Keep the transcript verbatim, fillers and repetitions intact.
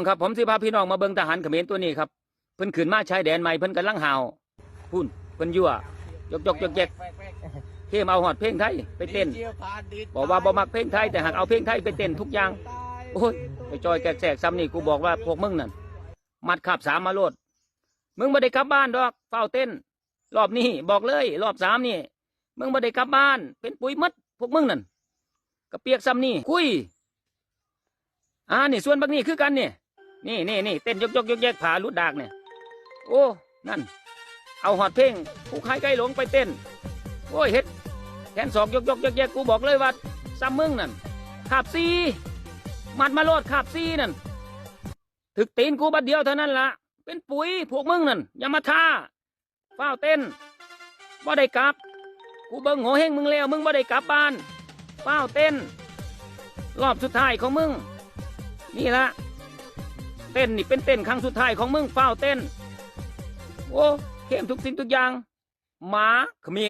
ครับ ผมสิพาพี่น้องมาเบิ่งทหารเขมรตัวนี้ครับ เพิ่นขึ้นมาชายแดนใหม่ เพิ่นกำลังห้าว พุ่น เพิ่นยั่ว ยกยกยกแยก เข้มเอาฮอดเพลงไทยไปเต้น บอกว่าบ่มักเพลงไทย แต่หากเอาเพลงไทยไปเต้นทุกอย่าง โอ้ย ไปจอยแกกแสกซ้ำนี่ กูบอกว่าพวกมึงนั่น มัดคาบสามมาโลด มึงบ่ได้กลับบ้านดอก ฟ้าวเต้น รอบนี้บอกเลย รอบสามนี่ มึงบ่ได้กลับบ้าน เป็นปุ๋ยหมด พวกมึงนั่น กะเปียกซ้ำนี่ คุย อ่า นี่ ส่วนบักนี่คือกันนี่ นี่ นี่ นี่ เต้นยกยกยกแยก ผาหลุดดากเนี่ย โอ้ นั่น เอาฮอดเพลง ผู้ขายไก่หลงไปเต้น โอ้ย เฮ็ด แขนศอกยกยกยกแยก กูบอกเลยว่า ซ้ำมึงนั่น คาบสี่ มัดมาโลด คาบสี่นั่น ถึกตีนกูบัดเดียวเท่านั้นละ เป็นปุ๋ย พวกมึงนั่น อย่ามาท้า ฟ้าวเต้น บ่ได้กลับ กูเบิ่งโหเฮงมึงแล้ว มึงบ่ได้กลับบ้าน ฟ้าวเต้น รอบสุดท้ายของมึง นี่ละ เต้นนี่เป็นเต้นครั้งสุดท้ายของมึง ฟ้าวเต้น โอ้ เข้มทุกสิ่งทุกอย่าง หมาเขม